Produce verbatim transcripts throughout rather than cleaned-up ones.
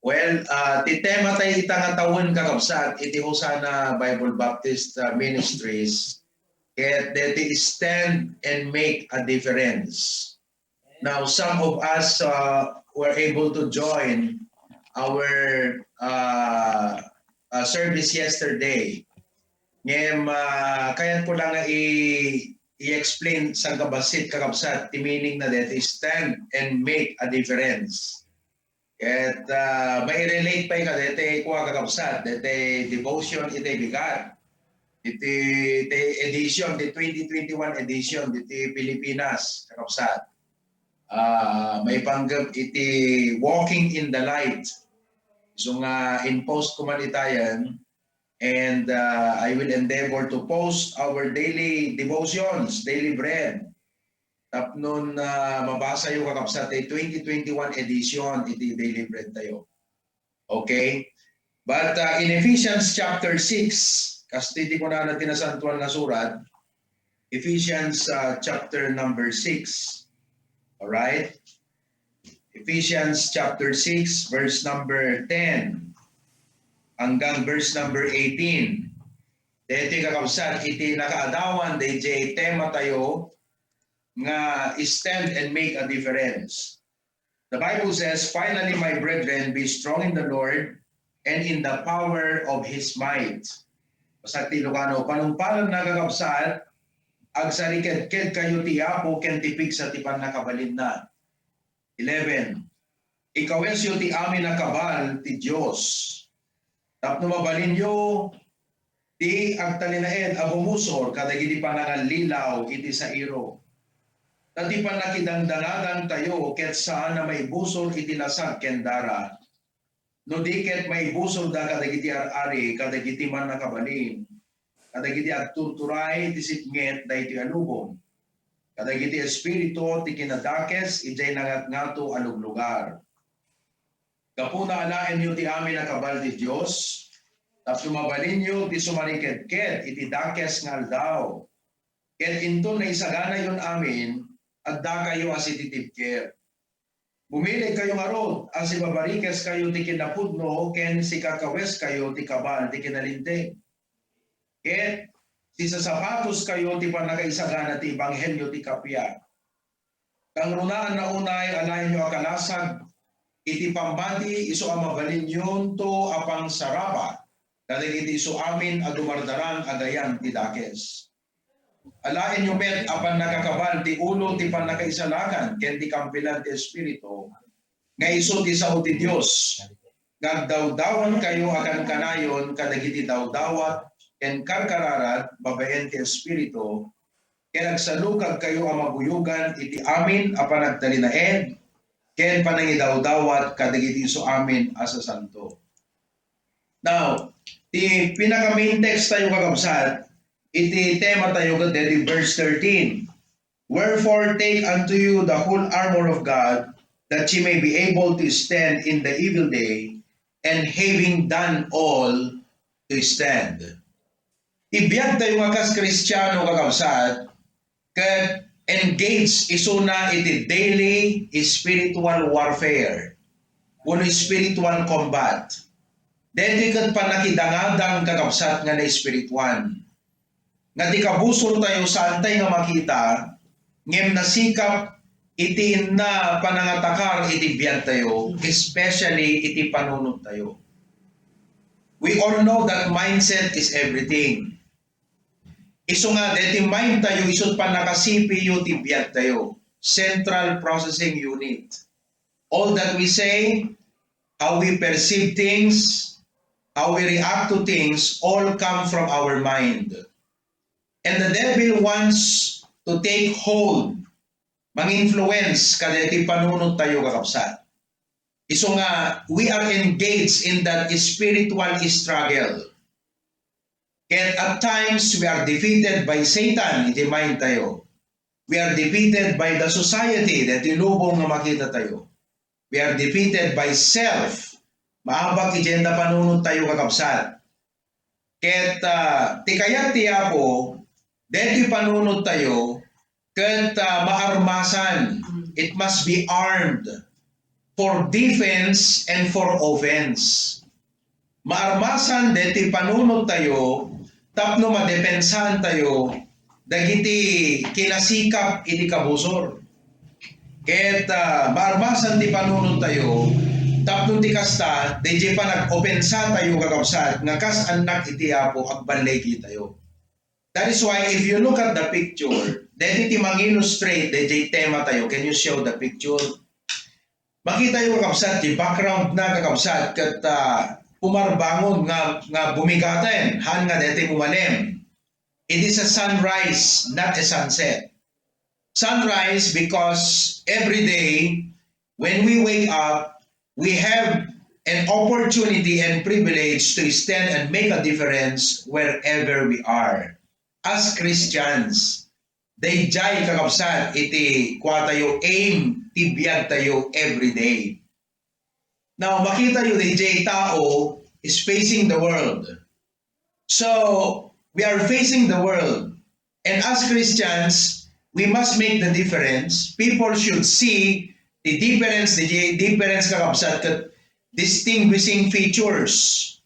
Well, ah, ti tema tayo ita nga tawen, kakabsat, iti Hosanna Bible Baptist, ah, Ministries, ket deti stand and make a difference. Now, some of us, uh, were able to join our, uh, uh, service yesterday. Ngem, ah, kayat ko lang nga i-, i-explain sa kabassit, kakabsat, ti meaning na deti stand and make a difference. Ket, ah, mairelate pay kadeti kua, kakabsat, deti devotion iti bigat. Iti, iti edition, the twenty twenty-one edition, diti Pilipinas, kakabsat. Ah, maipanggep iti Walking in the Light. So nga, in-post ko man itayan, and, ah, I will endeavor to post our daily devotions, daily bread. Tapnon, ah, mabasayo, kakabsat, ti twenty twenty-one edition iti daily bread tayo. Okay? But, ah, in Ephesians chapter six, kastoy ti kunana ti Nasantoan nga Surat, Ephesians, ah, chapter number six. All right? Ephesians chapter six, verse number ten hanggang verse number eighteen. Deti, kakabsat, iti nakaadawan dayjay tema tayo nga stand and make a difference. The Bible says, "Finally, my brethren, be strong in the Lord and in the power of His might." Basta ti Ilocano, panungpalenna, kakabsat, agsarikedkedkayo ti Apo ken ti pigsa ti pannakabalinna. Eleven, ikawesyo ti amin a kabal ti Dios, tapno mabalinyo ti agtalinaed a bumusor kadagiti panangallilaw iti sairo. Ta ti pannakidangdangadangtayo ket saan a maibusor iti lasag ken dara, no di ket maibusorda kadagiti ar-ari, kadagiti mannakabalin, kadagiti agturturay iti sipnget daytoy a lubong, kadagiti espiritu ti kinadakes idiay nangatngato a luglugar. Gapuna, alaenyo ti amin a kabal ti Dios, tapno mabalinyo ti sumariked-ked iti dakes nga aldaw. Ket inton naisaganayon amin, addakayo a sititibker. Bumilegkayo ngarud a sibabarikeskayo ti kinapudno ken sikakaweskayo ti kabal ti kinalinteg. Ket sisasapatoskayo ti pannakaisagana ti ebanghelio ti kappia. Kangrunaanna unay, alaenyo a kalasag iti pammati isu a mabalinyonto a pangsaraba kadagiti isu amin a dumardarang a gayan ti dakes. Alaenyo met a pannakakabal ti ulo ti pannakaisalakan ken ti kampilan ti Espiritu, nga isu ti sao ti Dios, nga agdawdawankayo a kankanayon kadagiti dawdawat ken karkararag babaen ti Espiritu, ken agsalukagkayo a mabuyogan iti amin a panagtalinaed ken panangidawdawat kadagiti isu amin a sasanto. Now, ti pinaka-main text tayo, kakabsat, iti tema tayo ket deti verse thirteen. "Wherefore take unto you the whole armor of God, that ye may be able to stand in the evil day, and having done all, to stand." Ti biag tayo nga kas Kristiano, kakabsat, ket engage isuna iti daily spiritual warfare wenno spiritual combat. Daytoy ket pannakidangadang, kakabsat, nga naespirituan. Nga ti kabusor tayo, saan tayo nga makita, ngem nasikap iti inna panangatakar iti biag tayo, especially iti panunot tayo. We all know that mindset is everything. Isu nga, deti mind tayo, isut pannaka-C P U ti biag tayo, Central Processing Unit. All that we say, how we perceive things, how we react to things, all come from our mind. And the devil wants to take hold, mang-influence kadagiti panunot tayo, kakabsat. Isu nga, we are engaged in that spiritual struggle. Ket at times, we are defeated by Satan, iti mind tayo. We are defeated by the society, deti lubong nga makita tayo. We are defeated by self. Maabak iti inna panunot tayo, kakabsat. Ket, ah, ti kayat ti Apo, deti panunot tayo, ket, ah, maarmasan. It must be armed. for defense and for offense. Maarmasan deti panunot tayo tapno madepensaan tayo dagiti kinasikap iti kabusor. Ket, ah, maarmasan ti panunot tayo tapno ti kasta, dayjay panag-opensa tayo, kakabsat, nga kas annak iti Apo, agballigitayo. That is why if you look at the picture, deti ti mang-illustrate dayjay tema tayo. Can you show the picture? Makitayo, kakabsat, ti background na, kakabsat, ket, ah, pumarbangon nga, nga bumigaten, haan nga deti umalem. It is a sunrise, not a sunset. Sunrise because every day when we wake up, we have an opportunity and privilege to stand and make a difference wherever we are. As Christians, dayjay, kakabsat, iti kuatayo aim ti biagtayo every day. Now, makitayo, dayjay tao is facing the world. So, we are facing the world. And as Christians, we must make the difference. People should see the difference, the difference, kakabsat, ket distinguishing features.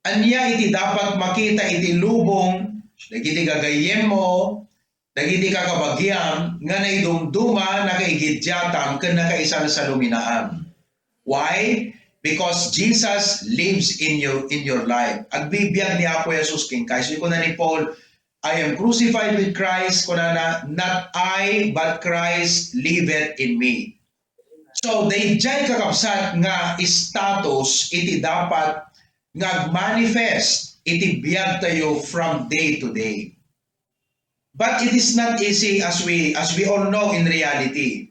Ania iti dapat makita iti lubong dagiti gagayyemmo, dagiti kakabagiam nga naidumduma, nakaigiddiatam, ken nakaisalsaluminaam. Why? Because Jesus lives in your, in your life. Agbibiag ni Apo Jesus kenka. Isu kuna ni Paul, "I am crucified with Christ," kunana, "not I, but Christ liveth in me." So, dayjay, kakabsat, nga status iti dapat nga agmanifest iti biagtayo from day to day. But it is not easy, as we, as we all know in reality.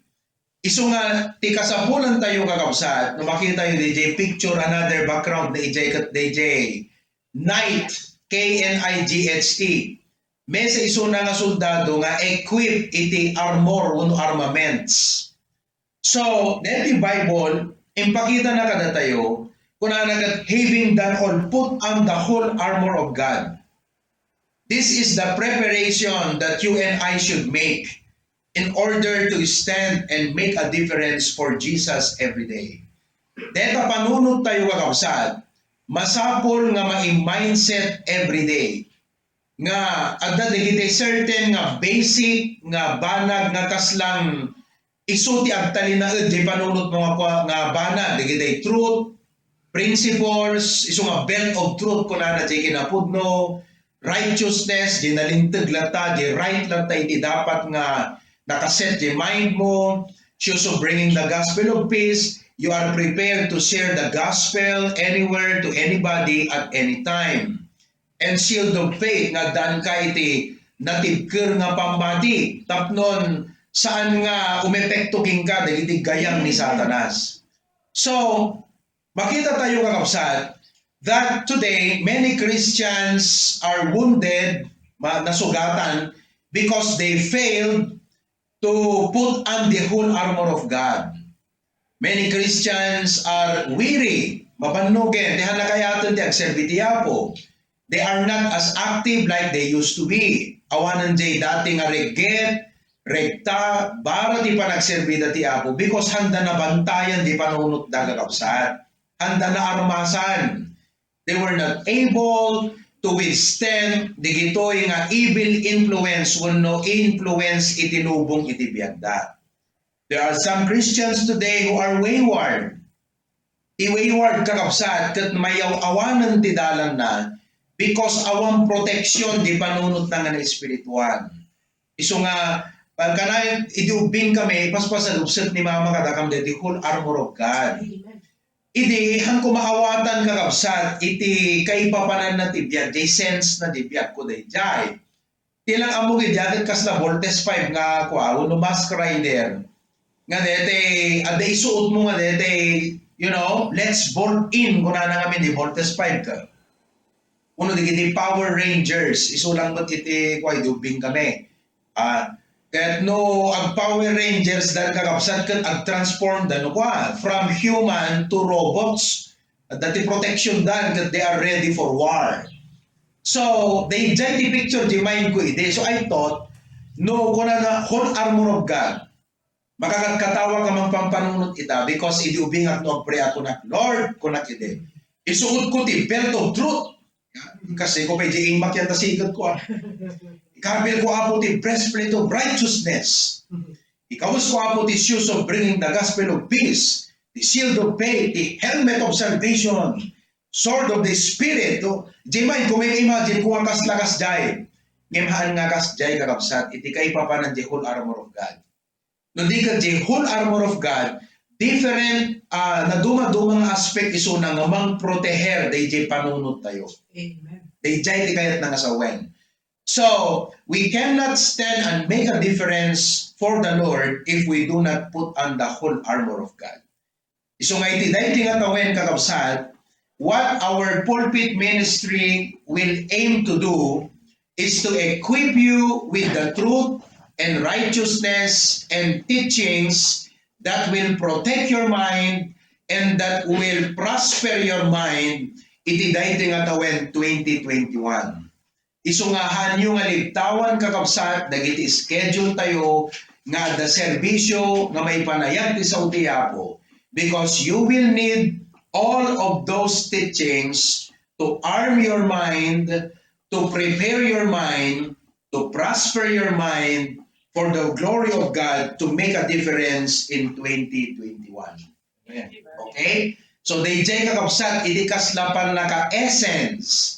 Isu nga ti kasapulantayo, kakabsat, no makitayo dayjay picture, another background dayjay ket dayjay knight, K N I G H T. Maysa isuna nga soldado nga equip iti armor wenno armaments. So, deti Bible, impakitana kadatayo, kunana ket, "Having done all, put on the whole armor of God." This is the preparation that you and I should make in order to stand and make a difference for Jesus every day. Deta panunot tayo, kakabsat, masapul nga mai-mindset every day nga adda dagiti certain nga basic nga banag nga kaslang isu ti agtalinaed jay panunotmo nga kua-, nga banag, dagiti truth, principles, isu nga belt of truth, kunana jay kinapudno, righteousness, jay nalinteg latta, jay right latta iti dapat nga nakaset jay mind mo, shoes of bringing the gospel of peace, you are prepared to share the gospel anywhere to anybody at any time. And shield of faith nga addaanka iti natibker nga pammati tapnon saan nga umepekto kenka dagiti gayam ni Satanas. So, makita tayo, kakabsat, that today many Christians are wounded, ma-, nasugatan because they failed to put on the whole armor of God. Many Christians are weary, mabannogen, ti haan nakayaten ti agserbi ti Apo. They are not as active like they used to be. Awanen jay dati nga regget, regta, para ti panagserbida ti Apo because haanda nabantayan ti panunotda, kakabsat. Haanda naarmasan. They were not able to withstand digitoy nga evil influence wenno influence iti lubong iti biagda. There are some Christians today who are wayward. Ti wayward, kakabsat, ket mayaw-awanen ti dalanna because awan protection di panunotna nga naespirituan. Isu nga, pagkanayon, idi ubbing kami, paspasan, ubset ni Mama kadakam daytoy whole armor of God. Amen. Idi, haan ko maawatan, kakabsat, iti kaipapananna ti biag, jay sense na di biag ko dayjay. Ti lang ammo, idi, adet kasla Voltes five nga, kua, wenno Masked Rider. Nga daytay, adda isuot mo nga daytay, you know, "Let's bolt in," kunana ngamin di Voltes five ka. Wenno dagiti Power Rangers, isu lang met iti, kua, idi ubbing kami. Ah, ket no ag-Power Rangers dan, kakabsat, ket ag-transform dan, no, kua, from human to robots, dati protection dan, ket they are ready for war. So, dayjay ti picture di mind ko idi. So, I thought, no, kunana, whole armor of God. Makakatkatawa ka mangpampanunot ita, because idi ubingak no agpray a kunak, "Lord," kunak idi, "isuotko ti belt of truth." Kasi ko pay di ingmak yan ta siged ko, ah. "Ikarbil ko, Apo, ti breastplate of righteousness. Ikawes ko, Apo, ti shoes of bringing the gospel of peace, ti shield of faith, ti helmet of salvation, sword of the Spirit." To, di man ko may imagine kung ang kasla kasjay. Ngem haan nga kasjay, kakabsat, iti kaipapanan di whole armor of God. No di ket di whole armor of God, different, ah, nadumaduma nga aspect isuna nga mangproteher dayjay panunot tayo. Amen. Dayjay ti kayatna nga sawen. So, we cannot stand and make a difference for the Lord if we do not put on the whole armor of God. Isu nga iti daytoy nga tawen, kakabsat, what our pulpit ministry will aim to do is to equip you with the truth and righteousness and teachings that will protect your mind and that will prosper your mind iti daytoy nga tawen twenty twenty-one. Isu nga haanyo nga libtawan, kakabsat, dagiti schedule tayo nga adda serbisyo nga maipanayag ti sao ti Apo, because you will need all of those teachings to arm your mind, to prepare your mind, to prosper your mind for the glory of God, to make a difference in twenty twenty-one. Amen. Okay? So, dayjay, kakabsat, iti kasla pannaka-essence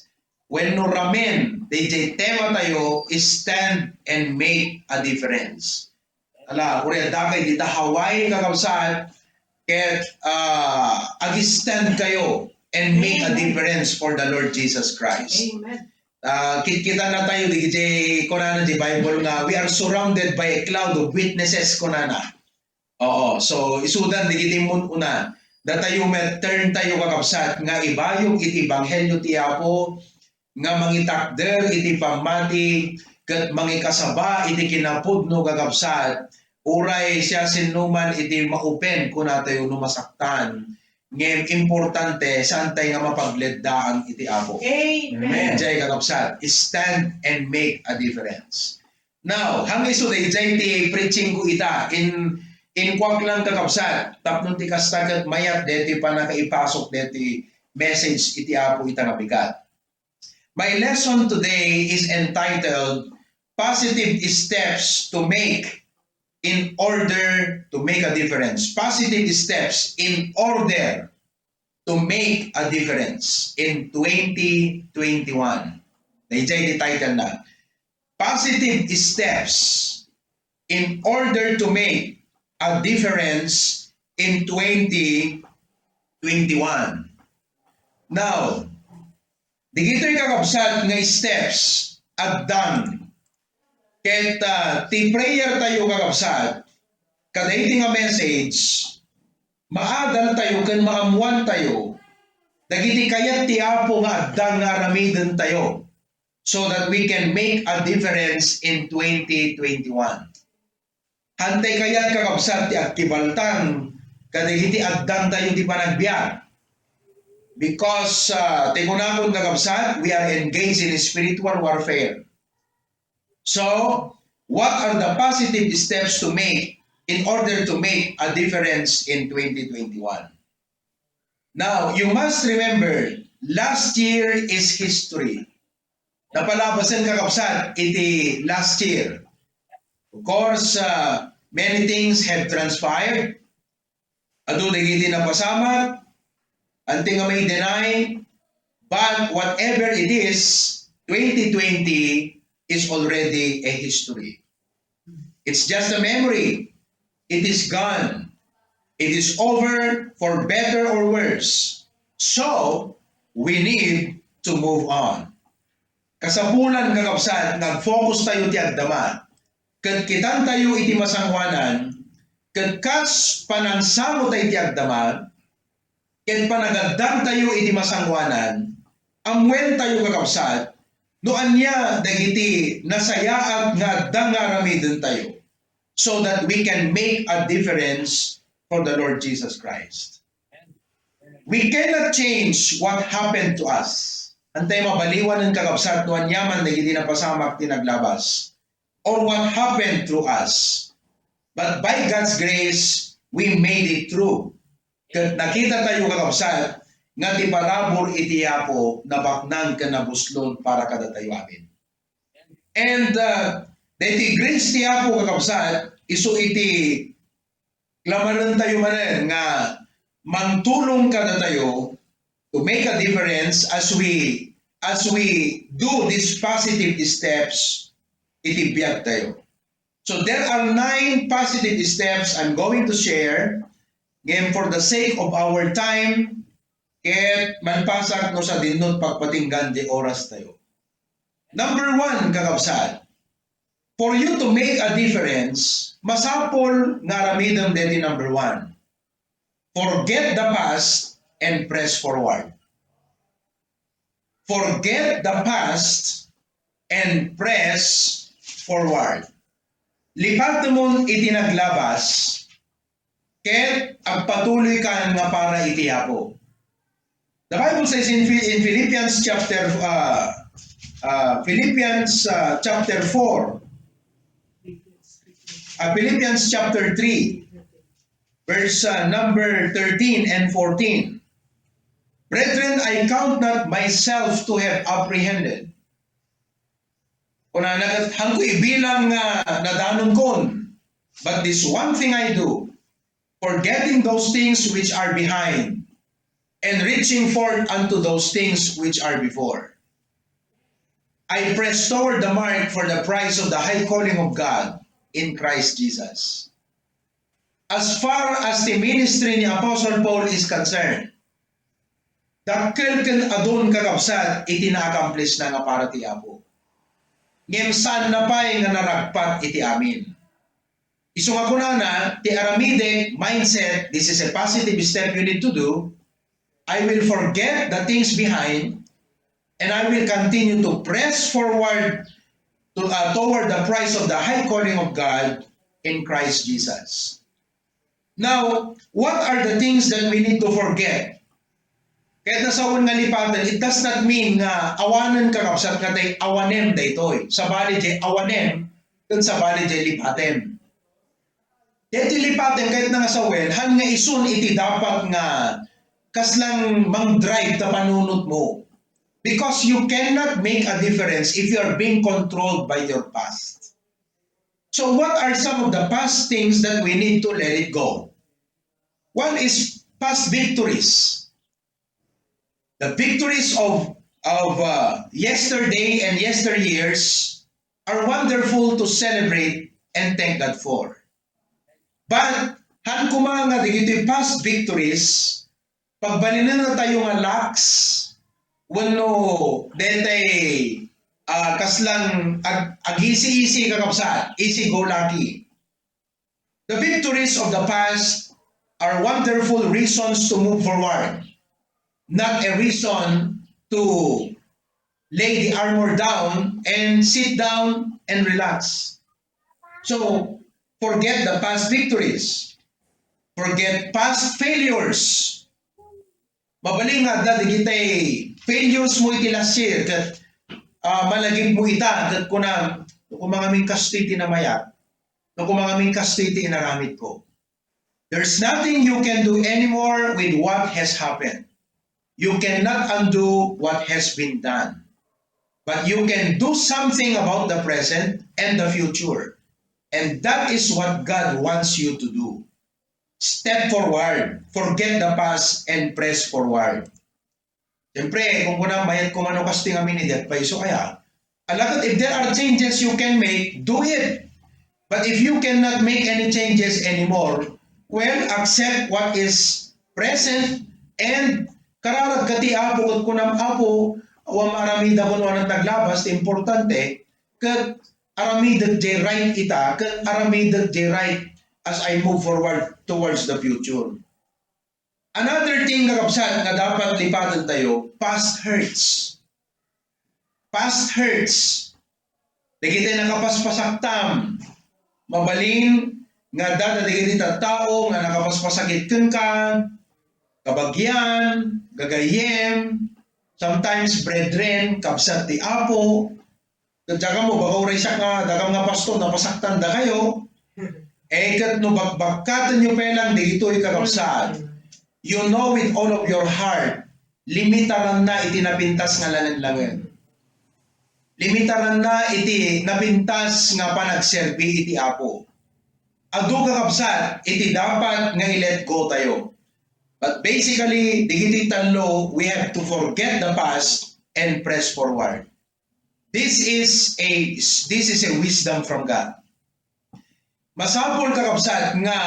wenno ramen dayjay tema tayo is stand and make a difference. Ala, uray adda kay dita Hawaii, kakabsat, ket, ah, ag-stand kayo and make a Amen. Difference for the Lord Jesus Christ. Amen. Ah, kitkitan na tayo, di, di, kunana di Bible nga, "We are surrounded by a cloud of witnesses," kunana. Oo, so isudan dagiti immun-una. Datayo met, turn tayo, kakabsat, nga ibayog iti ebanghelio ti Apo, nga mangitakder iti pammati ket mangikasaba iti kinapudno, kakabsat, uray siasinoman iti maupen, kunatayo, no masaktan. Ngem importante, saan tayo nga mapagleddaan iti Apo. Amen. Amen. Jay, kakabsat, stand and make a difference. Now, hangin isu dayjay ti preaching ko ita, in, inkuak lang, kakabsat, tapno ti kasta ket mayat deti pannakaipasok deti message iti Apo ita nga bigat. My lesson today is entitled Positive Steps to Make in Order to Make a Difference. Positive Steps in Order to Make a Difference in twenty twenty-one. Dayjay ti title na. Positive steps in order to make a difference in twenty twenty-one. Now, digitoy, kakabsat, nga steps, addan. Ket, ah, ti prayer tayo, kakabsat, kadaydi nga message, maadal tayo ken maammuan tayo dagiti kayat ti Apo nga addan nga aramiden tayo, so that we can make a difference in twenty twenty-one. Hantay kayat, kakabsat, ti agkibaltang kadagiti addan tayo ti panagbiag. Because, ah, ti kunakon, kakabsat, we are engaged in spiritual warfare. So, what are the positive steps to make in order to make a difference in twenty twenty-one? Now, you must remember, last year is history. Napalabasen, kakabsat, iti last year. Of course, uh, many things have transpired. Adu dagiti napasamak, anti nga may deny, but whatever it is, twenty twenty is already a history. It's just a memory. It is gone. It is over for better or worse. So, we need to move on. Kasapulan, kakabsat, nga ag-focus tayo ti agdama. Ket kitan tayo iti masangoanan, ket kas panangsango tayo ti agdama, ket panagaddan tayo iti masangoanan, ammuen tayo, kakabsat, no ania dagiti nasayaat nga adda nga aramiden tayo, so that we can make a difference for the Lord Jesus Christ. We cannot change what happened to us. Antay mabaliwanen, kakabsat, no aniaman dagiti napasamak ti naglabas, or what happened through us. But by God's grace, we made it through. Ket nakita tayo, kakabsat, nga ti parabur iti Apo nabaknang ken nabuslon para kadatayo amin. And, uh, daytoy grace ti Apo, kakabsat, isu iti lamanen tayo manen nga mangtulong kadatayo to make a difference as we, as we do these positive steps iti biag tayo. So there are nine positive steps I'm going to share. Ngem for the sake of our time, ket manpasak no sadinnon pagpatinggan ti oras tayo. Number one, kakabsat, for you to make a difference, masapul nga aramidem deti number one. Forget the past and press forward. Forget the past and press forward. Lipatemon iti naglabas, ket agpatuloykan nga para iti Apo. The Bible says in Phi-, in Philippians chapter, uh, uh, Philippians, uh, chapter four, uh, Philippians chapter three, verse, uh, number thirteen and fourteen. "Brethren, I count not myself to have apprehended." Kunana ket, "Hanko ibilang nga nadanon kon, but this one thing I do, forgetting those things which are behind, and reaching forth unto those things which are before. I press toward the mark for the prize of the high calling of God in Christ Jesus." As far as the ministry ni Apostle Paul is concerned, dakkel ken adun, kakabsat, iti na-accomplish na nga para ti Apo. Ngem saan na pay nga naragpat iti amin. Isu nga kunana, ti aramidek mindset, this is a positive step you need to do. "I will forget the things behind, and I will continue to press forward to, uh, toward the prize of the high calling of God in Christ Jesus." Now, what are the things that we need to forget? Ket no sawen nga lipaten, it does not mean nga awanen, kakabsat, nga tay awanem daytoy. Sabali jay awanem, ken sabali jay lipatem. Daytoy lipaten, ket no sawen, han nga isun iti dapat nga kaslang mang-drive ta panunotmo. Because you cannot make a difference if you are being controlled by your past. So what are some of the past things that we need to let it go? One is past victories. The victories of, of, uh, yesterday and yesteryears are wonderful to celebrate and thank God for. But han koma nga dagiti past victories, pagbalinennatayo nga lacks wenno daytay, ah, kaslang ag-, ag-easy-easy, kakabsat, easy-go-lucky. The victories of the past are wonderful reasons to move forward, not a reason to lay the armor down and sit down and relax. So, forget the past victories. Forget past failures. Mabalin nga adda dagiti failures mo iti last year, ket, ah, malagip mo ita, ket kunam, "No koma ngamin kastoy ti namayat, no koma ngamin kastoy ti inaramid ko." There's nothing you can do anymore with what has happened. You cannot undo what has been done. But you can do something about the present and the future. And that is what God wants you to do. Step forward. Forget the past and press forward. Siyempre, kung kuna, mayat ko mano kastoy ngamin, diak pay isu kaya. Ala ket, if there are changes you can make, do it. But if you cannot make any changes anymore, well, accept what is present and kararag ka ti Apo ket kunam, "Apo, awan maaramidakon, awan naglabas, ti importante ket aramidek jay right ita, ket aramidek jay right as I move forward towards the future." Another thing, kakabsat, nga dapat lipaten tayo, past hurts. Past hurts. Dagiti nakapaspasaktam. Mabalin nga adda dagiti tattao nga nakapaspasakit kenka, kabagian, gagayyem, sometimes brethren, kabsat ti Apo. Ket dakam mo, baka uray siak nga, dakam nga pastor, napasaktan dakayo. Eh, ket no bakbakkatenyo pay lang dagitoy, kakabsat, you know with all of your heart, limitaranna iti napintas nga langen-langen. Limitaranna iti napintas nga panagserbi iti Apo. Adu, kakabsat, iti dapat nga i-let go tayo. But basically, dagiti tallo, we have to forget the past and press forward. This is a, this is a wisdom from God. Masapul, kakabsat, nga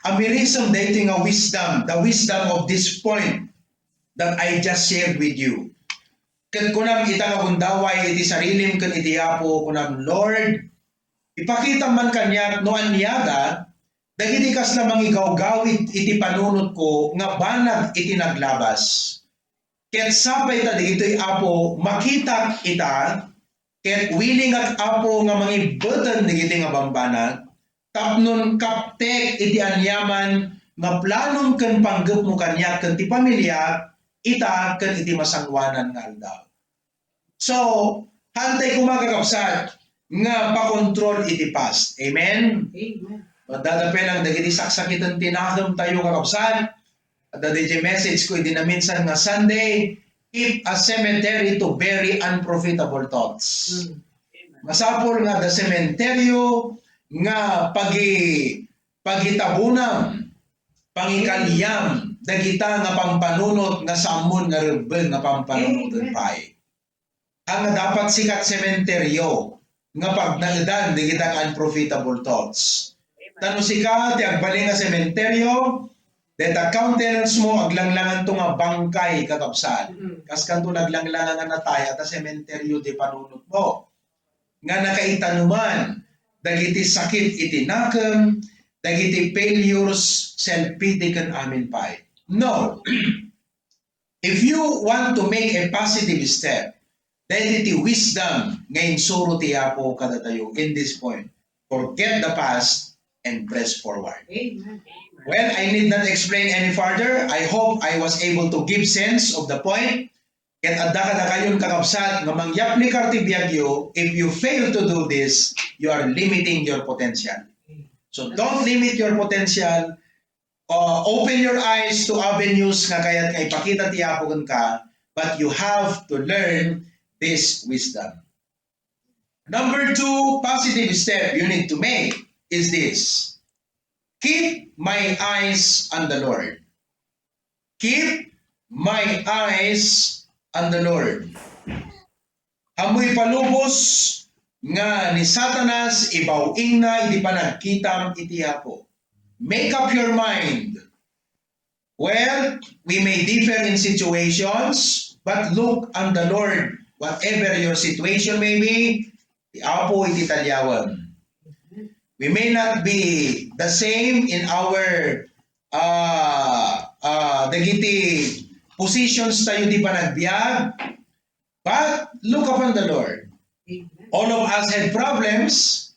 amirisem daytoy nga wisdom, the wisdom of this point that I just shared with you. Ket kunam ita nga gundaway iti sarilim ken iti Apo, kunam, Lord, ipakitam man kaniak no aniada dagiti kasla mangigawgawid iti panunotko nga banag iti naglabas. Ket sapay ta dagitoy, Apo, makitak ita, ket wilingak, Apo, nga mangibbeten dagiti nga bambanag, tapno kaptek iti aniaman nga planom ken panggepmo kaniak ken ti pamiliak, ita ken iti masangoanan nga aldaw. So, hantay koma, kakabsat, nga pakontrol iti past. Amen? Amen. Madadapelang dagiti saksakiten ti nakem tayo, kakabsat. Adda dayjay message ko idi naminsan nga Sunday, "Keep a cemetery to bury unprofitable thoughts." Mm. Masapul nga adda sementeryo nga pagi-, pagitabunam, pangikaliam, dagita nga pampanunot nga saammon nga rebbeng nga pampanunoten pay. Nga dapat sika sementeryo nga pagnaedan dagita nga unprofitable thoughts. Ta no sika ti agbalin nga sementeryo, dayta countenance mo aglanglanganto nga bangkay, kakabsat. Mm. Kas kanto naglanglangan nga natay, adda sementeryo ti panunotmo. Nga nakaitaneman dagiti sakit iti nakem, dagiti failures, self-pity ken amin pay. No. If you want to make a positive step, daytoy ti wisdom nga insuro ti Apo kadatayo in this point. Forget the past and press forward. Amen. Well, I need not explain any further. I hope I was able to give sense of the point. Ket adda kadakayon, kakabsat, nga mangyaplikar ti biagyo, if you fail to do this, you are limiting your potential. So don't limit your potential. Uh, open your eyes to avenues nga kayat nga ipakita ti Apo kenka, but you have to learn this wisdom. Number two positive step you need to make is this. Keep my eyes on the Lord. Keep my eyes on the Lord. Ammoy palubos nga ni Satanas ibaw-ingna iti panagkitam iti Apo. Make up your mind. Well, we may differ in situations, but look on the Lord, whatever your situation may be, ti Apo iti taliawen. We may not be the same in our, uh, uh, dagiti positions tayo di panagbiag, but look upon the Lord. Amen. All of us have problems,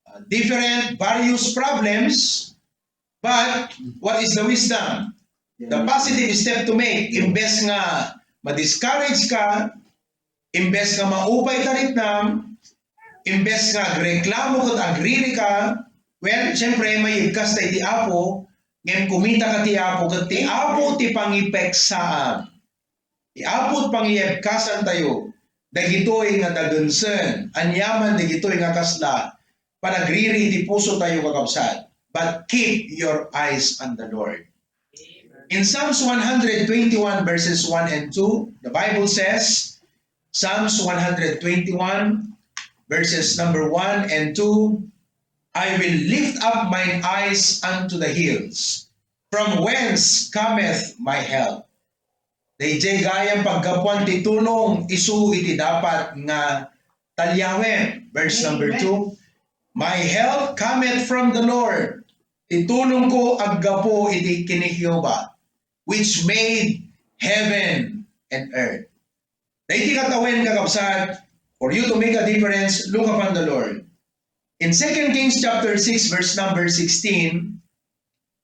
uh, different, various problems, but what is the wisdom? The positive step to make, imbes nga ma-discourage ka, imbes nga maupay taripnam, imbes nga agreklamo ket agriri ka, well, siyempre, mayegkas ta iti Apo, ngem kumita ka ti Apo, ket ti Apo ti pangipeksaam. Ti Apo ti pangiyebkasan tayo, dagitoy nga dagensen, aniaman dagitoy nga kasla panagriri iti puso tayo, kakabsat. But keep your eyes on the Lord. In Psalms one hundred twenty-one, verses one and two, the Bible says, Psalms one hundred twenty-one, verses number one and two, "I will lift up mine eyes unto the hills, from whence cometh my help?" Daydiay gayam paggapuan ti tulong isu iti dapat nga taliawen. Verse number two, "My help cometh from the Lord." Ti tulongko aggapu iti ken ni Jehovah, which made heaven and earth. Daydi katawen, kakabsat, for you to make a difference, look upon the Lord. In Second Kings chapter six, verse number sixteen,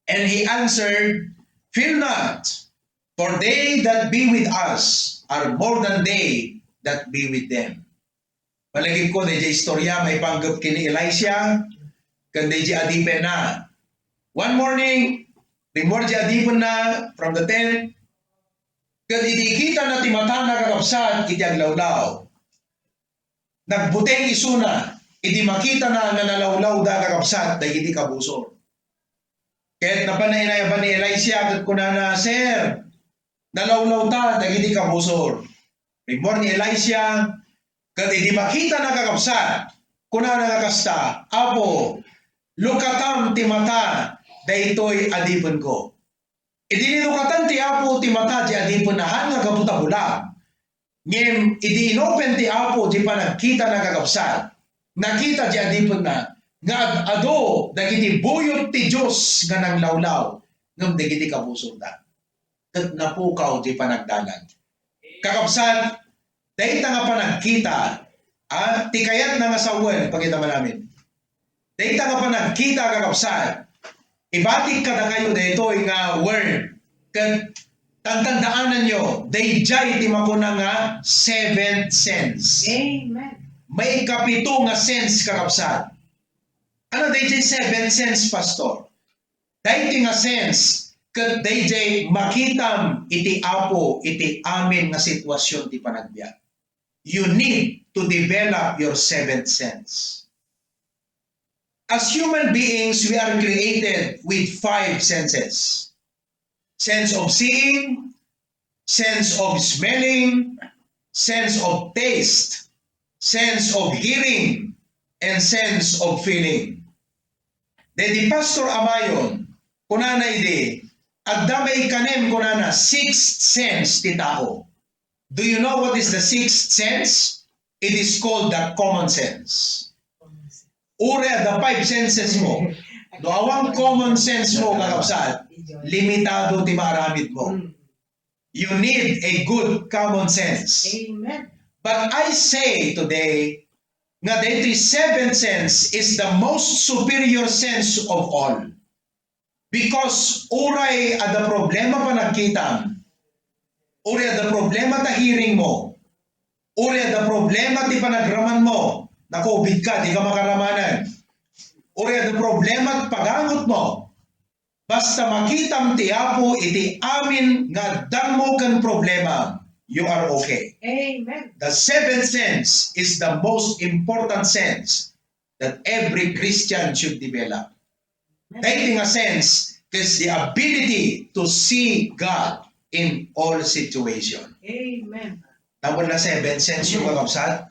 "And he answered, Fear not, for they that be with us are more than they that be with them." Malagipko, daydiay istorya maipanggep ken ni Elisha. ken daydi adipenna. One morning, rimmuar di adipenna from the tent, ket idi kitana ti matana, kakabsat, iti aglawlaw, nagbuteng isuna idi makitana nga nalawlawda, kakabsat, dagiti kabusor. Ket napan nainayaban ni Elisha ket kunana, "Sir, nalawlawta dagiti kabusor." Rimmuar ni Elisha, ket idi makitana, kakabsat, kunana nga kasta, "Apo, lukatam ti mata daytoy adipenko." Idi linukatan ti Apo ti mata ti adipenna, haan nga gapu ta bulag. Ngem idi inopen ti Apo ti panagkitana, kakabsat, nakita ti adipenna nga ad-adu dagiti buyot ti Dios nga nanglawlaw ngem dagiti kabusorda. Ket napukaw ti panagdanag. Kakabsat, dayta nga panagkita, ah, ti kayatna nga sawen, pakita man amin. Dayta nga panagkita, kakabsat, ibatik kadakayo daytoy nga word. Ket tantandaananyo, daydiay ti makuna nga seventh sense. Amen. Maikapito nga sense, kakabsat. Ano daydiay seventh sense, Pastor? Daytoy nga sense, ket daydiay makitam iti Apo iti amin nga sitwasyon ti panagbiag. You need to develop your seventh sense. As human beings, we are created with five senses. Sense of seeing, sense of smelling, sense of taste, sense of hearing, and sense of feeling. Daydi Pastor Amayon, kunana idi, adda maikanem, kunana, sixth sense ti tao. Do you know what is the sixth sense? It is called the common sense. Uray adda five senses mo. No awan common sense mo, kakabsat, limitado ti maaramid mo. You need a good common sense. Amen. But I say today, nga daytoy seventh sense is the most superior sense of all. Because uray adda problema panagkitam, uray adda problema ta hearing mo, uray adda problema ti panagraman mo, na-covid ka, di ka makaramanan, uray adda problema ti pagangot mo, basta makitam ti Apo iti amin nga addangmo ken problema, you are okay. Amen. The seventh sense is the most important sense that every Christian should develop. Daytoy nga sense is the ability to see God in all situation. Amen. Tama na seven sense yung kakabsat?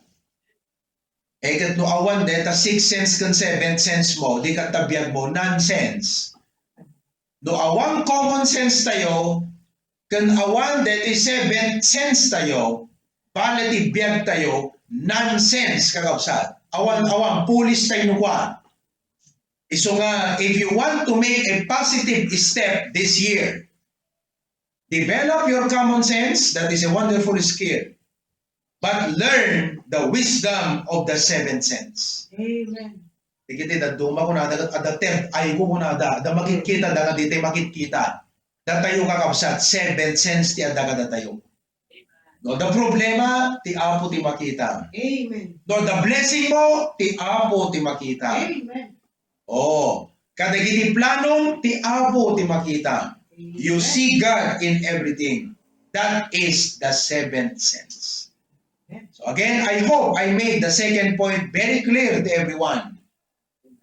Eh, ket no awan deta six sense ken seven sense mo, di ka tabiag mo, nonsense. No awan common sense tayo, ken awan deti seven sense tayo, balet ti biag tayo, nonsense, kakabsat. Awan, awan, pulis tayo no kua. Isu nga, if you want to make a positive step this year, develop your common sense, that is a wonderful skill. But learn the wisdom of the seven sense. Amen. Dagiti dadduma kunada, adda third eye ko kunada, adda makitkita, adda ditoy makitkita. Datayo kakabsat, seven sense ti adda kadatayo. No, the problema, ti Apo ti makita. Amen. No, the blessing mo, ti Apo ti makita. Amen. Oh, kadagiti planom ti Apo ti makita. You see God in everything. That is the seventh sense. So again, I hope I made the second point very clear to everyone.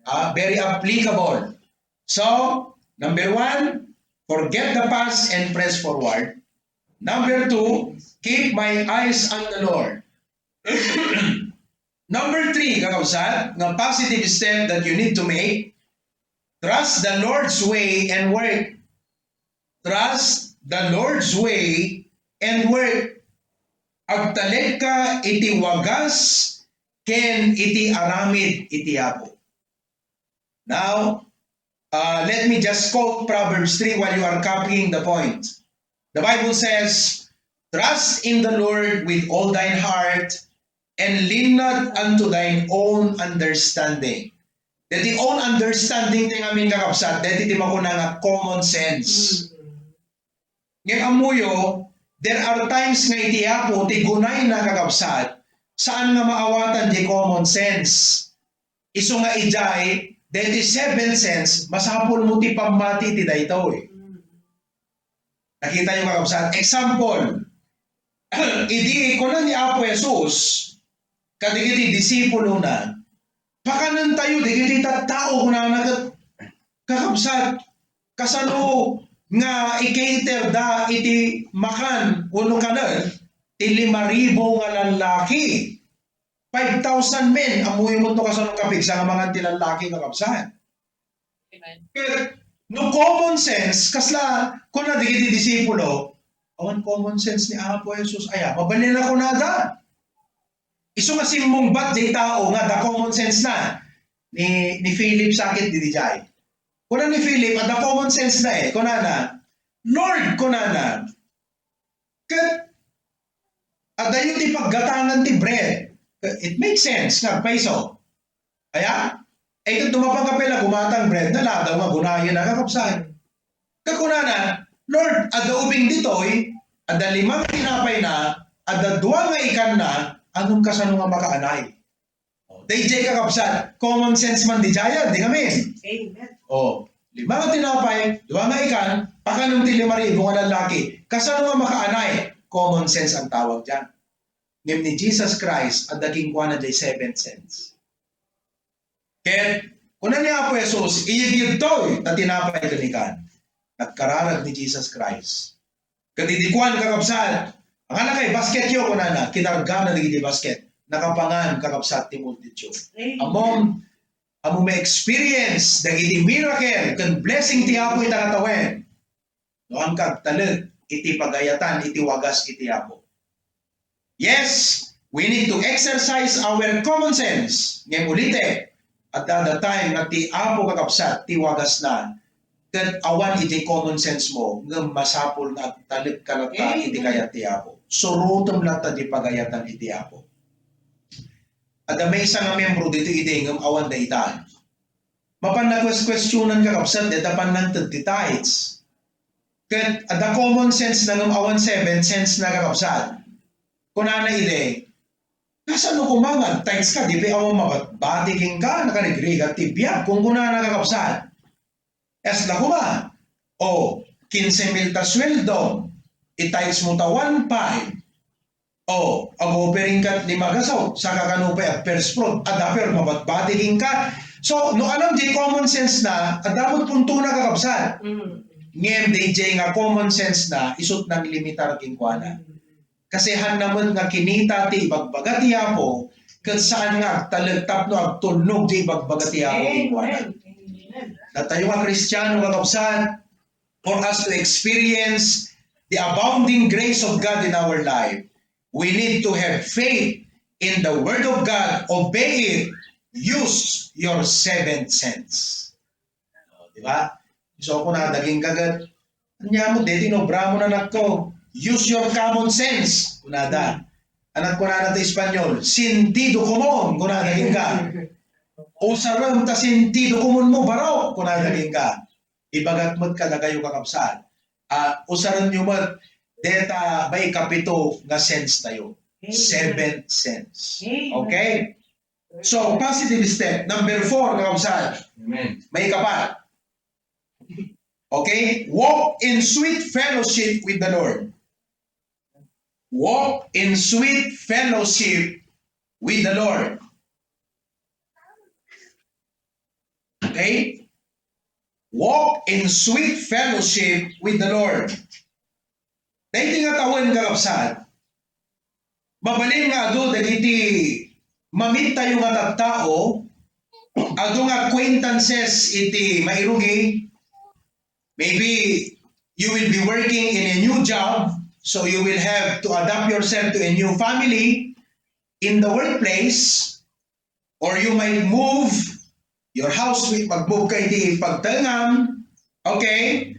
Ah, very applicable. So, number one, forget the past and press forward. Number two, keep my eyes on the Lord. Number three, kakabsat, nga positive step that you need to make, trust the Lord's way and work. Trust the Lord's way and work. Agtalekka iti wagas ken iti aramid iti Apo. Now, uh, let me just quote Proverbs three while you are copying the point. The Bible says, "Trust in the Lord with all thine heart and lean not unto thine own understanding." Deti own understanding ti ngamin, kakabsat, deti ti makuna nga common sense. Ngem ammoyo, there are times nga iti Apo ti gunayna, kakabsat, saan nga maawatan ti common sense. Isu nga idiay, Deti seven sense, masapul mo ti pammati ti daytoy. Nakita niyo, kakabsat? Example, idi kuna ni Apo Jesus kadagiti disipulona, "Pakanentayo dagiti tattao," kunana ket, kakabsat, kasano nga i-cater da iti makan wenno kanen ti lima ribu nga lallaki? Five thousand men, ammoyo met no kasano kapigsa nga mangan ti lallaki, kakabsat. Amen. Ket no common sense, kasla kuna dagiti disipulo, awan common sense ni Apo Jesus. Aya, mabalin a kunada. Isu nga simmungbat di tao nga adda common sense na ni, ni Philip sakit di dijay. Kuna ni Philip, adda common sense na eh. Kunana, "Lord," kunana, "ket adayo ti paggatangan ti bread." It makes sense nga agpayso. Aya? Ay, ket dumapan ka pay la gumatang bread, naladaw nga agunayen a, kakabsat. Kakunana, "Lord, adda ubing ditoy, adda lima nga tinapayna, adda dua nga ikanna, anum kasano nga makaanay?" Oh, dayjay, kakabsat, common sense man dijay, di ngamin? Amen. Oh, lima nga tinapay, dua nga ikan, pakanem ti lima ribu nga lallaki. Kasano nga makaanay? Common sense ang tawag diyan. Ngem ni Jesus Christ, adda kenkuana jay seven sense. Ket kuna ni Apo Jesus, "Iyigyegtoy ta tinapay ken ikan." Nagkararag ni Jesus Christ. Ket idi kuan, kakabsat, "Anganakay basketyo," kunana, kinargana dagiti basket. Nakapangan, kakabsat, ti multitude. Amen. Ammom, ammom ma-experience dagiti miracle ken blessing ti Apo ita nga tawen no agka agtalek iti pagayatan iti wagas iti Apo. Yes, we need to exercise our common sense. Ngem ulitek, adda the time nga ti Apo, kakabsat, ti wagasna, ket awan iti common sense mo, ngem masapul nga agtalek ka latta iti kayat ti Apo. Surotem latta ti pagayatan iti Apo. Adda maysa nga membro ditoy idi, ngem awan dayta. Mapan nakueskuestionan, kakabsat, dayta pannangted ti tithes. Ket adda common sense na ngem awan seven sense na, kakabsat. Kunana idi, "Kasano koma nga agtithes ka, di pay awan mabatbati kenka, nakarigrigat ti biag," kunkunana, kakabsat. Kasla koma, o, kinse mil ta sueldo, itithes mo ta one five. O, ag-offering ka lima gasut, saka kano pay ag-first fruit, adda pay mabatbati kenka. So, no alam di common sense na, adda met puntona, kakabsat. Mm. Ngem dayjay nga common sense na, isut' nanglimitar kenkuana. Kasi hanna met nga kinita ti ibagbaga ti Apo, ket saan nga agtalek tapno agtulnog ti ibagbaga ti Apo kenkuana. Amen. Amen. Datayo nga Kristiano, kakabsat, for us to experience the abounding grace of God in our life, we need to have faith in the Word of God, obey it, use your seven sense. O, di ba? So, kunada kenka ket, "Ania met deti inobra mo, anakko? Use your common sense," kunada. Anak, kunana ti Espanyol, "Sentido común," kunada kenka. "Usarem ta sentido común mo, barok," kunada kenka. Ibagak met kadakayo, kakabsat, a, usarenyo met deta maikapito nga sense tayo. Amen. Seventh sense. Amen. Okay? So, positive step. Number four, kakabsat. Amen. Maikapat. Okay? Walk in sweet fellowship with the Lord. Walk in sweet fellowship with the Lord. Okay? Walk in sweet fellowship with the Lord. Daytoy nga tawen, kakabsat, mabalin nga adu dagiti mamit tayo nga tattao, adu nga acquaintances iti mairugi. Maybe you will be working in a new job, so you will have to adapt yourself to a new family in the workplace, or you might move your house, mag-move ka iti pagtaengam. Okay?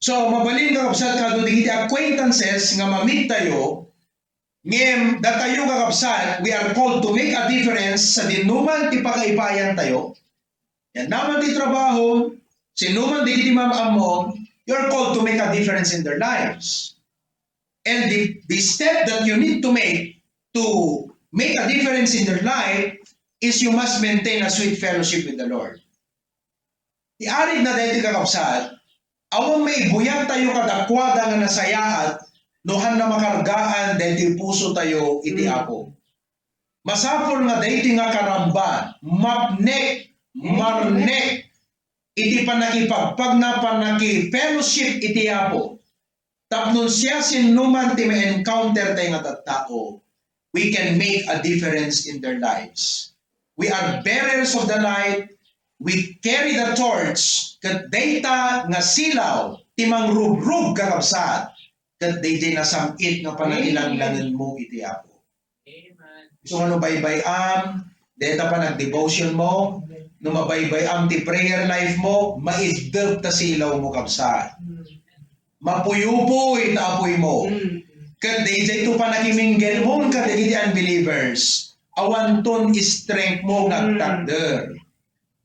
So, mabalin, kakabsat, kadu dagiti acquaintances nga mamit tayo, ngem datayo, kakabsat, we are called to make a difference sa dinuman ti pakaipayan tayo. Yan naman ti trabaho, sinuman dagiti mam-ammo, you're called to make a difference in their lives. And the, the step that you need to make to make a difference in their life is you must maintain a sweet fellowship with the Lord. Ti aridna daytoy, kakabsat, awan maibuyat tayo kadakuada nga nasayaat no hanna makargaan daytoy puso tayo iti Mm. Apo. Masapul nga daytoy nga karamba, mapnek, Mm. marnek iti pannakipagpagna, pannaki-fellowship iti Apo. Tapno siasinoman ti ma-encounter tayo nga tattao, we can make a difference in their lives. We are bearers of the light. We carry the torch. Ket dayta nga silaw ti mangrugrug, kakabsat, ket daydiay nasam-it nga pannakilanglangenmo iti Apo. Amen. Isu nga no baybay-am dayta panagdevotion mo, no mabaybay-am ti prayer life mo, maiddep ta silaw mo, kabsat. Mapuyupoy ta apuy mo. Mm. Ket daydiay to panakiminggel mo kadagiti unbelievers, awanton strength mo nga Mm. agtakder.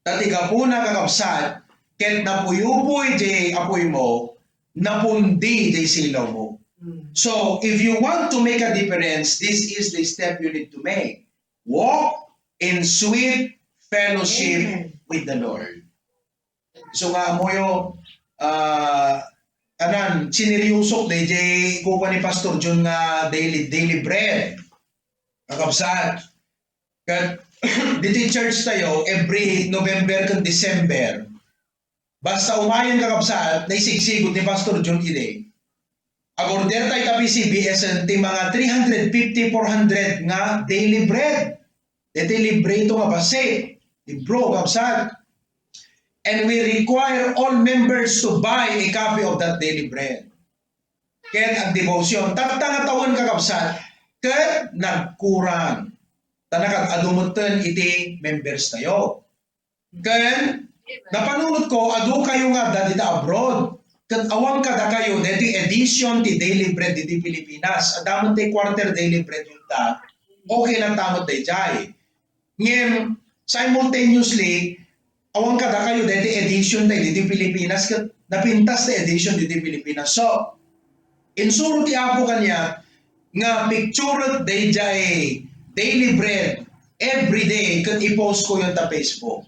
Ta ti gapuna, kakabsat, ket napuyupoy di apuy mo, napundi di silaw mo. Mm. So, if you want to make a difference, this is the step you need to make. Walk in sweet fellowship Amen. With the Lord. So nga, amoyo, ah, anan, sineryosok daydiay kukuan ni Pastor John nga daily, daily bread. Kakabsat, ket ditoy church tayo, every November ken December, basta umayen, kakabsat, naisigsigot ni Pastor John idi. Ag-order tayo ta P C B S ti mga three hundred fifty, four hundred nga daily bread. Daytoy libre ito nga basi. Libro, kabsat. And we require all members to buy a copy of that daily bread. Ket ag-devotion. Tatta nga tawen, kakabsat, ket nagkurang. Ta nakad-adu metten iti members tayo. Ken, napanunotko, adu kayo nga adda dita abroad. Ket awan kadakayo deti edition ti Daily Bread diti Pilipinas. Adda met ti quarter Daily Bread ta. Okay lang ta met daydiay. Ngem, simultaneously, awan kadakayo deti edition ta diti Pilipinas, ket napintas ti edition diti Pilipinas. So, insuro ti Apo kaniak nga picture daydiay Daily Bread every day ket i-post ko yon ta Facebook.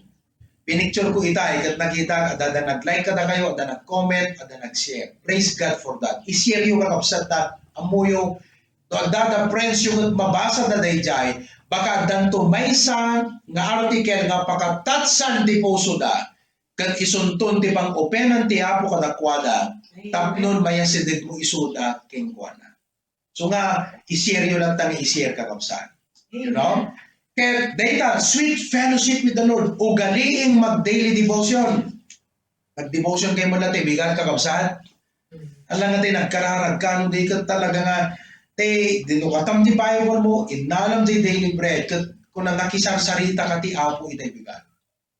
Pinicture ko itay ket nakita, adda nag-like kadakayo, adda nag-comment, adda nag-share. Praise God for that. I-share yo, kakabsat, ta ammoyo, no adda friends yo ket mabasa da daydiay, baka addanto maysa nga article nga pakatouch-an ti pusoda, ket isunton ti pang-openan ti Apo kadakuada, Amen. Tapnon mayasidegmo isuda kenkuana. So nga, i-share yo lang ta nga i-share, kakabsat. You know? Amen. Ket dayta, sweet fellowship with the Lord. Ugaliing mag-daily devotion. Nag-devotion kayo man lang, ti bigat, kakabsat. Ala nga ti nagkararag ka, no di ket talaga nga, ti, dinukatam ti Bible mo, innalam ti daily bread, ket kuna nakisarsarita ka ti Apo iti bigat.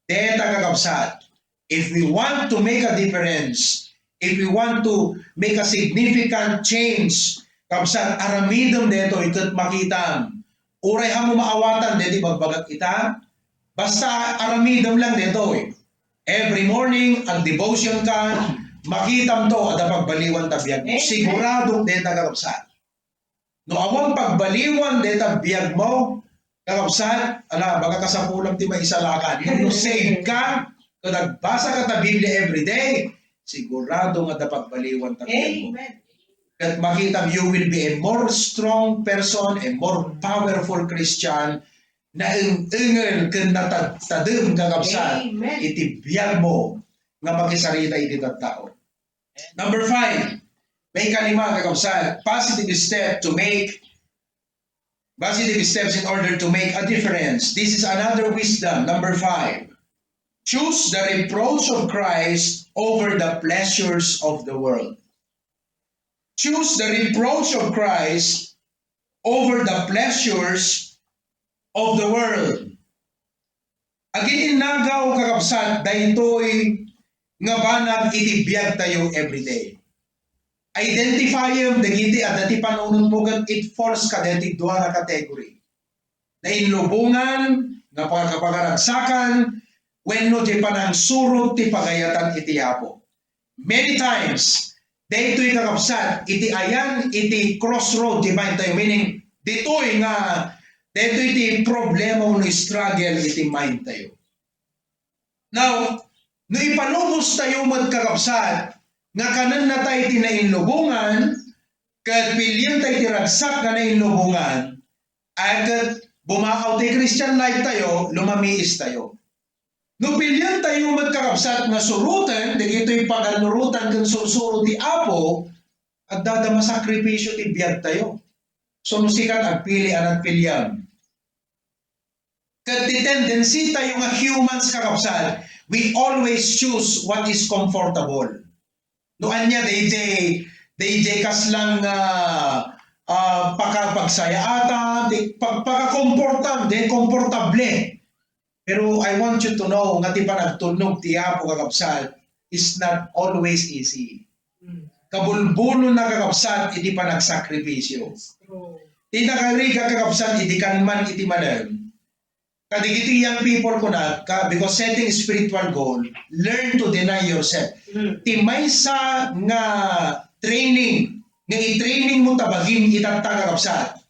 Deta, kakabsat, if we want to make a difference, if we want to make a significant change, kabsat, aramidem detoy ket makitam. Uray haanmo maawatan deti bagbagak ita, basta aramidem lang detoy. Every morning, ag-devotion ka, makitam to, adda pagbaliwan ta biag mo. Amen. Siguradok deta, kakabsat. No awan pagbaliwan deta biag mo, kakabsat, ala, baka kasapulam ti maisalakan. Ngem no save ka, ket agbasa ka ta Biblia every day, sigurado nga adda pagbaliwan ta biag mo. Amen. Ket makitam, you will be a more strong person, a more powerful Christian, naeng-engel ken natadtadem, kakabsat, Amen. Iti biag mo nga makisarita iti tattao. Number five, may kalima, kakabsat, positive step to make, positive steps in order to make a difference. This is another wisdom. Number five, choose the reproach of Christ over the pleasures of the world. Choose the reproach of Christ over the pleasures of the world. Agiinnagaw, kakabsat, daytoy nga banag iti biag tayo everyday. Identifyem dagiti adda ti panunotmo ket it falls kadagiti dua nga category. Nainlubongan nga pagkapangaragsakan wenno ti panangsurot ti pagayatan iti Apo. Many times, daytoy, kakabsat, iti ayan iti crossroad ti mind tayo, meaning ditoy nga, daytoy ti problema wenno struggle iti mind tayo. Now, No ipalubostayo met, kakabsat, nga kanennatay ti nainlubongan, ket pilientayo ti ragsak nga nainlubongan, ay ket bumaaw ti Christian life tayo, lumamiis tayo. No pilientayo met, kakabsat, nga suroten dagitoy pagannurotan ken sursuro ti Apo, addada masakripisio ti biag tayo. So, no sika agpili, ania ti piliam? Ket ti tendency tayo nga humans, kakabsat, we always choose what is comfortable. No ania, dayjay, dayjay kaslang, ah, ah, pakapagsayaatan, di, pag, pakakomportan, di, komportable. Pero I want you to know nga ti panagtulnog ti Apo, kakabsat, is not always easy. Mm. Kabulbulonna, kakabsat, iti panagsakripisio. True. Ti nakarigat, kakabsat, idi kan man iti malem. Kadagiti young people, kunak, ka, because setting spiritual goal, learn to deny yourself. Mm. Ti maysa nga training, nga i-training mo ta bagim itatta, kakabsat.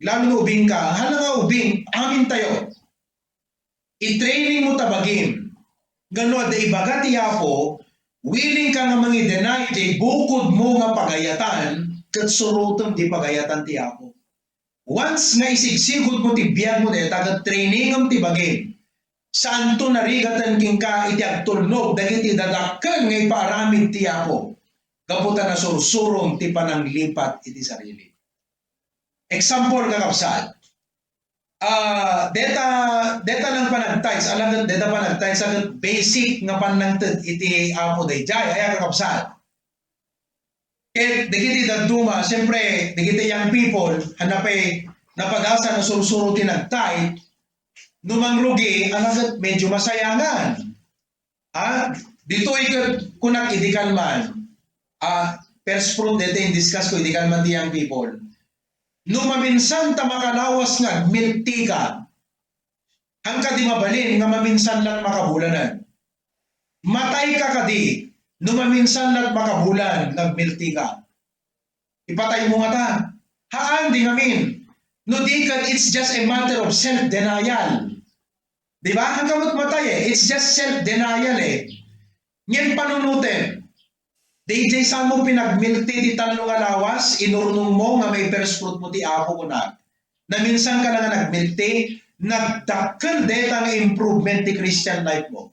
Lalo no ubing ka, hala nga ubing, amin tayo. I-training mo ta bagim. Ngano adda ibaga ti Apo, willing ka nga mangi-deny jay bukod mo nga pagayatan, ket surotem ti pagayatan ti Apo. Once nga isigsigud mo ti biag mo dayta, ket trainingem ti bagim. Saanto narigaten kenka iti agtulnog dagiti dadakkel nga ipaaramid ti Apo, gapu ta nasursurom ti pananglipat iti sarili. Example, kakabsat, ah, deta, deta nang panagtithes, ala ket deta panagtithes, ket basic nga pannangted iti Apo dayjay, aya, kakabsat? Ket dagiti dadduma, siyempre, dagiti young people, hanapay napadasa nga sursuro ti nagtithe, no mangrugi, ala ket medyo masayangan. Ah, ditoy ket kunak idi kan man, ah, first fruit dayta in-discuss ko idi kan man ti young people. No maminsan ta makalawas nga agmilti ka, haan kadi mabalin nga maminsan la't makabulanen? Matay ka kadi no maminsan la't makabulan nga agmilti ka? Ipatay mo ngata? Haan, di ngamin. No di ket, it's just a matter of self-denial. Di ba? Haan ka met matay eh. It's just self-denial eh. Ngem panunotem, dayjay saan mo pinagmilti ti tallo nga lawas, inurnong mo nga maifirst fruit mo ti Apo, kunak. Naminsan ka na nga nagmilti, nagdakkel dayta nga improvement ti Christian life mo.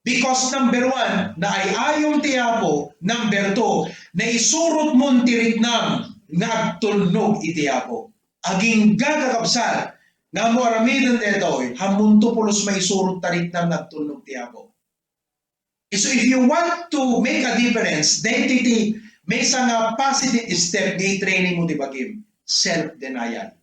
Because number one, naay-ayom ti Apo. Number two, naisurot mon ti riknam nga agtulnog iti Apo. Agingga, kakabsat, nga ammo aramiden daytoy, hammonto pulos maisurot ta riknam nga agtulnog ti Apo. So if you want to make a difference, daytoy ti maysa nga positive step nga i-training mo ti bagim, self-denial.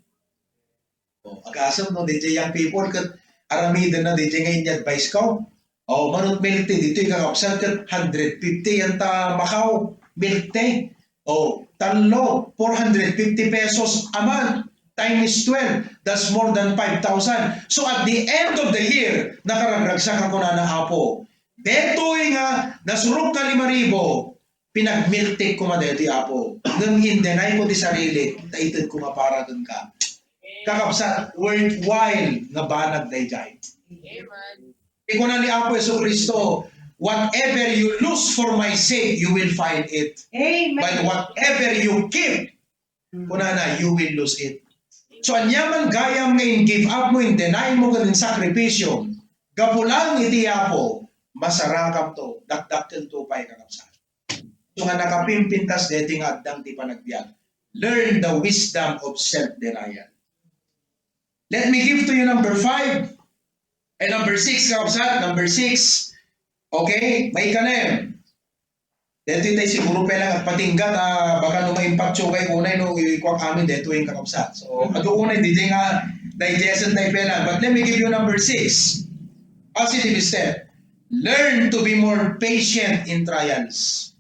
O, agasem no, dayjay young people, ket aramidenna dayjay nga ini-advise ko. O, manut milk tea, ditoy kakabsat, ket hundred fifty yan ta Macau, milk tea. O, tallo, four hundred fifty pesos a month, times twelve, that's more than five thousand. So at the end of the year, nakaragragsak a kunana, Apo, detoy nga nasurok ka lima ribu, pinagmiltik ko nga daytoy, Apo. Ngem in-deny ko ti sarili, ta ited ko nga para kenka. Kakabsat, worthwhile nga banag dayjay. Amen. Ikuna ni Apo Jesu-Cristo, "Whatever you lose for my sake, you will find it. Amen. But whatever you keep," kunana, "you will lose it." So, ania man gayam nga in-give up mo, in-deny mo, ken in-sakripisyo, gapu lang iti Apo, masarakamto, dakdakkelto pay, kakabsat. So nga nakapimpintas deti nga addang ti panagbiag. Learn the wisdom of self-denial. Let me give to you number five. Ay, number six, kakabsat. Number six. Okay? Maikanem. Deti tay siguro pay lang agpatingga, ah, baka no maimpatyo kay unay no ikuak amin detoy kakabsat. So, adu unay, di nga digestion tay pay lang. But let me give you number six. Positive step. Learn to be more patient in trials.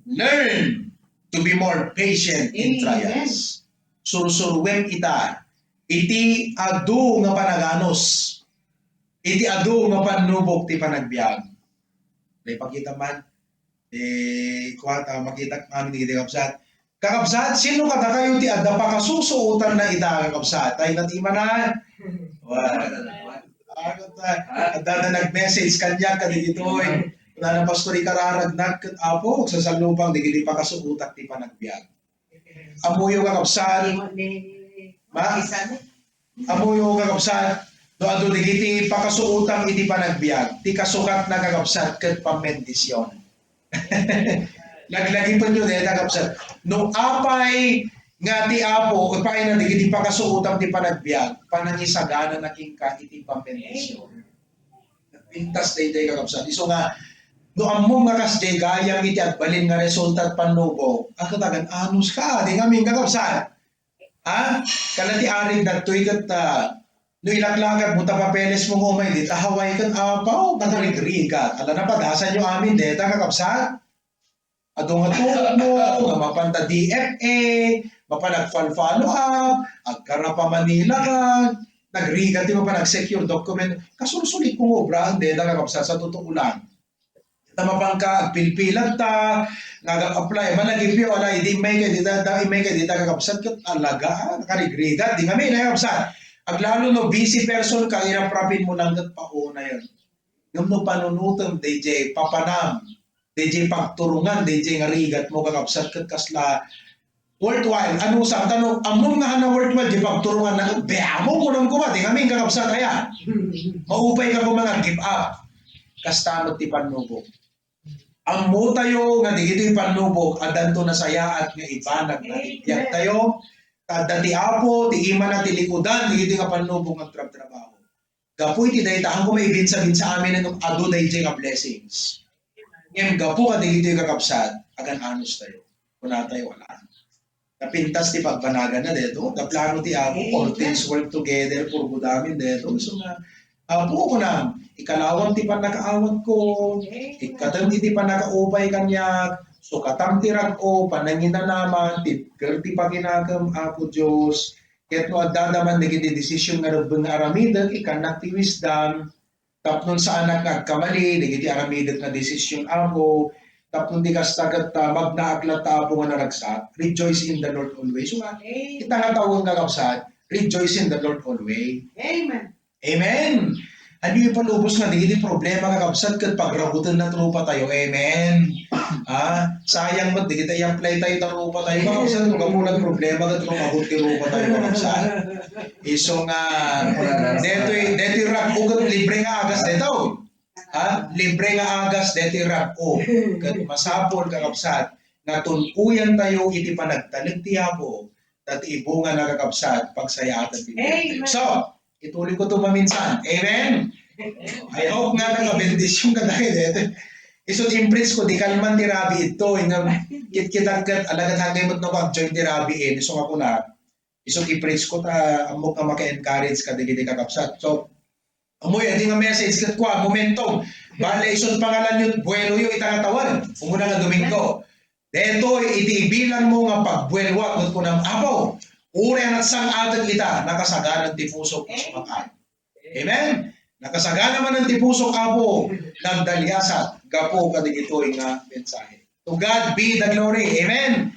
Learn to be more patient in trials. Sursuruem ita iti adu nga panaganus, iti adu nga pannubok ti panagbiag. Naipakita man, eh, kuwan, ah, makita amin iti kakabsat. Kakabsat, sino kadakayo ti adda pakasusuotanna ita, kakabsat? Ay, natimanan. Well, Adda, adda nag-message kaniak kadagitoy. Kunana, "Pastor, ikararagnak ket Apo, agsasalupang dagiti pakasuotak ti panagbiag." Ammoyo, kakabsat. Ma? Ammoyo, kakabsat, no adu dagiti pakasuotam iti panagbiag, ti kasukatna, kakabsat, ket pambendision. Laglagipenyo dayta, kakabsat. No apay nga ti Apo, apay na dagiti pakasuotam ti panagbiag, panangisaganana kenka iti pambendision. Pintas daydiay, kakabsat. Isu nga, no ammom nga kasdiay gayam iti agbalin nga resulta ti pannubok, a, ket agan-anuska, di ngamin, kakabsat. Ha? Kala ti arig dagtoy ket, ah, no ilaklakadmo ta papelesmo nga umay dita Hawaii ket, apaw, nakarigrigat. Ala, napadasanyo amin dayta, kakabsat? Adu nga tulokmo nga mapan ta D F A, mapan nag-follow up, agkarapa Manila ka, nagrigat ti mapan nag-secure document. Kasursulit ko nga obraen dayta, kakabsat, sa totoo lang. Ta mapan ka agpilpilag ta, nga ag-apply, managipyo, ala, idi immay kay dita, da, immay kay dita, kakabsat, ket alaga, ah, nakarigrigat, di ngamin, kakabsat. Aglalo no busy person ka, iraprapin mo lang ket pauna yan. Ngem no panunotem, D J, papanam, D J pagturungan, D J nga rigat mo, kakabsat, ket kasla worthwhile. Ano sa, tano, ammom nga hana worthwhile, di pagturungan na, be, amo, kunam ko ba, di ngamin, kakabsat, aya. Maupay ka koma nga give up. Kasta met ti pannubok. Ammo tayo nga digitoy pannubok, addanto nasayaat nga ibanag nga ti biag tayo. Ta adda ti Apo, ti imana, ti likudan, digitoy nga pannubok nga agtrabtrabaho. Gapu iti dayta, haanko maibinsa-binsa amin nga adu daydiay nga blessings. Ngem gapu kadagitoy, kakabsat, agan-anos tayo. Kuna tayo, wala. Napintas ti pagbanaganna dayto. The plano ti Apo, all things work together for good amin dayto. So nga, Apo, kunam, ikalawam ti pannakaawatko, ikkatem iti pannakaupay kaniak, sukatam ti rag-o, pananginanaman, ti ker ti pakinakem, Apo Dios. Ket no addada man dagiti desisyon nga rebbeng nga aramidek, ikkannak ti wisdom, tapno saanak nga agkamali dagiti aramidek nga desisyon, Apo, tapno di kasta ket, ah, magnaak latta, Apo, nga naragsak. Rejoice in the Lord always. So nga, ita nga tawen, kakabsat, rejoice in the Lord always. Amen. Amen. Ania ipalubos nga dagiti problema, kakabsat, ket pagrabutenna ti rupa tayo. Amen. Ah, sayang met dagiti i-apply tayo ta rupa tayo, kakabsat, no gapu la ti problema ket rumagut ti rupa tayo, kakabsat. Isu nga, detoy, detoy rag-o ket libre nga agas detoy. Ha? Libre nga agas detoy rag-o. Ket masapul, kakabsat, nga tun-oyan tayo iti panagtalek ti Apo, ta ti ibunganna, kakabsat, pagsayaatan ti Amen. So, ituloy ko to maminsan. Amen? I hope nga nakabendisyon ka tayo dito. Isu ti impreach ko, di kalman ti rabi ito. Inga, kit-, kita ket, alagat hanggang mo no pag-join ti rabi, eh. Isu nga kuna, isu ti preach ko, ta, amok nga maka-encourage ka, digiti kakabsat. So, amoy, adi nga message, ket kua, momentum. Bale, isu pangalan yun, buwelo yun, ita nga tawen. Umuna nga Domingo. Detoy iti ibilangmo nga pagbuelwak ket kunam, "Apo, uray a nagsang-atek ita, nakasaganan ti pusok ket sumakay." Amen? Nakasagana manen ti pusok, Apo, nagdaliasat gapu kadagitoy nga mensahe. To God be the glory. Amen?